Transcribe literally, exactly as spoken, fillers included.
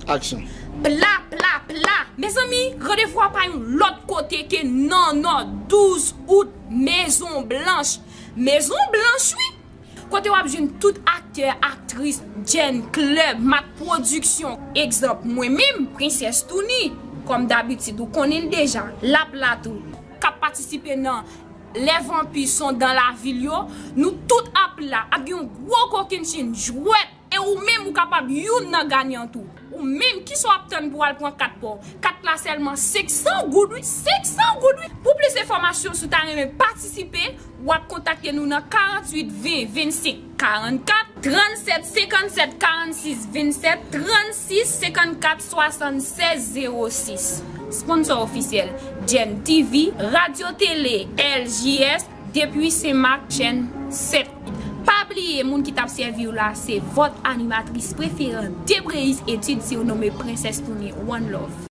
Aksyon. Pla, pla, pla. Mezanmi, randevou a pa yon lòt kote ke nan nò, douz out, Mezon Blanch. Mezon Blanch, wi. Kote w ap jwenn tout aktè, aktris, Jen Club, Mat Pwodiksyon. Egzanp, mwen menm, Princess Touny. Kòm dabitid, ou konnen l deja. L ap la tou. K ap patisipe nan Les Vampires sont dans la ville yo. Nou tout ap la. Ap gen yon gwo kokennchenn jwèt. E ou menm ou kapab youn nan ganyan tou. Ou menm, kisa w ap tann pou w al pran kat pa w? Kat la sèlman senk san goud, wi, senk san goud, wi. Pou plis enfòmasyon, si w ta renmen patisipe, w ap kontakte nou nan karanntuit ven vennsenk karannkat, trannsèt senkannsèt karannsis vennsèt, trannsis senkannkat swasannsèz zewo sis. Sponsò ofisyèl, Jen T V, Radyo Tele L J S, depi Senmak, chèn sèt. Pa bliye, moun ki t ap sèvi w la, se vòt animatris preferan, Debreyis Etid, sirnome Princess Touny. One love.